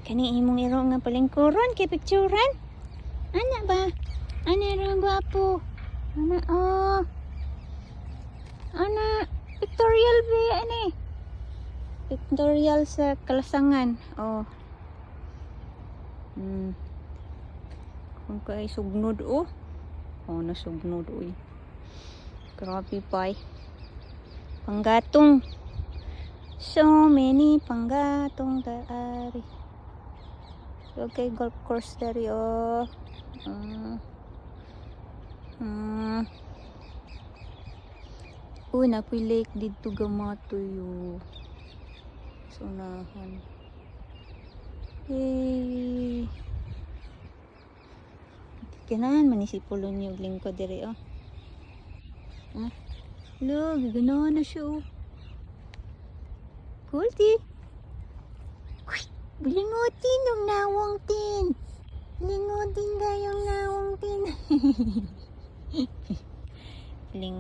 Kani imong iro nga palingkuron kay picturean. Ana ba? Ana ra, gwapo. Ana oh. Ana, pictorial ba ani? Pictorial sa kalasangan. Oh. Kung kay sugnod oh. Oh, nasugnod oy. Grabe pa. Panggatong. So many panggatong daari. Okay, golf course dari oh. Uy, napoy lake didto gamatoy oh. Sa unahan. Yay! Ganahan man ni si Polonyo og lingkod diri oh. Ha? Lo, ganahan na siya oh. Goldie. Uy, bilingutin yung nawong tin. Bilingutin kayong nawong tin. Biling